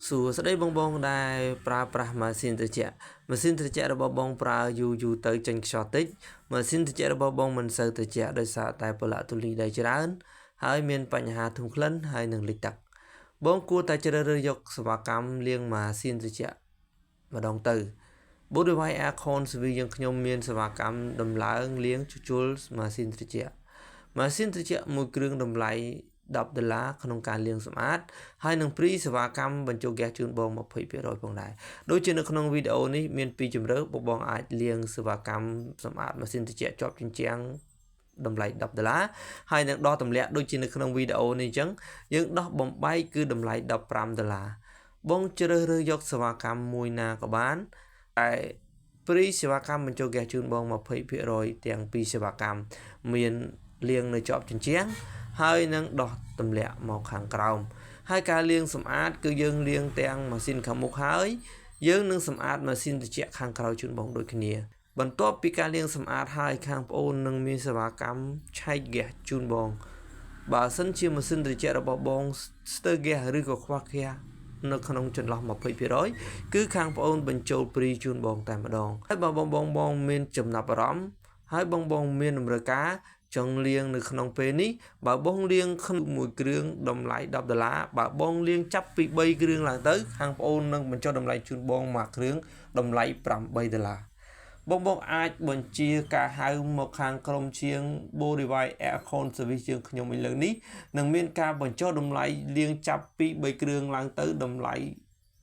សួស្តីបងបងដែលប្រើប្រាស់ម៉ាស៊ីនត្រជាក់ម៉ាស៊ីនត្រជាក់របស់បងប្រើយូរយូរទៅចេញខ្យល់តិចម៉ាស៊ីនត្រជាក់របស់បងមិនសូវត្រជាក់ដោយសារតែប្រឡាក់ធូលីដីច្រើនហើយមានបញ្ហាធុំក្លិនហើយនឹងលិចទឹកបងគួរតែជ្រើសរើសយកសេវាកម្មលាងម៉ាស៊ីនត្រជាក់ម្ដងទៅ Body Aircon Service យើងខ្ញុំមានសេវាកម្មដំឡើងលាងជួសជុលម៉ាស៊ីនត្រជាក់ម៉ាស៊ីនត្រជាក់មួយគ្រឿងតម្លៃ10ដុល្លារក្នុងការលាងសម្អាតហើយនឹង free សេវាកម្មបញ្ចូលហ្គាសជូនបង20%ផងដែរដូចជានៅក្នុងវីដេអូនេះមានពីរជម្រើសបងបងអាចលាងសេវាកម្មសម្អាតម៉ាស៊ីនត្រជាក់ជាប់ជញ្ជាំងតម្លៃ10ដុល្លារហើយនឹងដោះទម្លាក់ដូចជានៅក្នុងវីដេអូនេះអញ្ចឹងយើងដោះបំបែកគឺតម្លៃ15ដុល្លារបងជ្រើសរើសយកសេវាកម្មមួយណាក៏បានតែ free សេវាកម្មបញ្ចូលហ្គាសជូនបង20%ទាំងពីរសេវាកម្មមានលាងនៅជាប់ជញ្ជាំងហើយនឹងដោះទម្លាក់មកខាងក្រោមហើយការលាងសម្អាតគឺយើងលាងទាំងម៉ាស៊ីនខាងមុខហើយយើងនឹងសម្អាតម៉ាស៊ីនត្រជាក់ខាងក្រោយជូនបងដូចគ្នាបន្ទាប់ពីការលាងសម្អាតហើយខាងប្អូននឹងមានសេវាកម្មឆែកហ្គាសជូនបងបើសិនជាម៉ាស៊ីនត្រជាក់របស់បងស្ទើរហ្គាសឬក៏ខ្វះហ្គាសនៅក្នុងចន្លោះ20%គឺខាងប្អូនបញ្ចូល free ជូនបងតែម្ដងហើយបើបងបងបងមានចំណាប់អារម្មណ៍ហើយបងបងមានតម្រូវការចង់លាងនៅក្នុងពេលនេះបើបងលាងក្នុងមួយគ្រឿងតម្លៃ10ដុល្លារបើបងលាងចាប់ពី3គ្រឿងឡើងទៅខាងប្អូននឹងបញ្ចុះតម្លៃជូនបងមួយគ្រឿងតម្លៃ8ដុល្លារបងបងអាចបញ្ជាការហៅមកខាងក្រុមជាង Bodywai Aircon Service ជាងខ្ញុំឥឡូវនេះនឹងមានការបញ្ចុះតម្លៃលាងចាប់ពី3គ្រឿងឡើងទៅតម្លៃ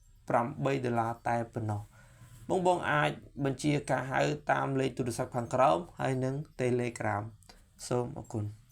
8ដុល្លារតែប៉ុណ្ណោះបងបងអាចបញ្ជាការហៅតាមលេខទូរស័ព្ទខាងក្រោមហើយនិង Telegram សូមអរគុណ។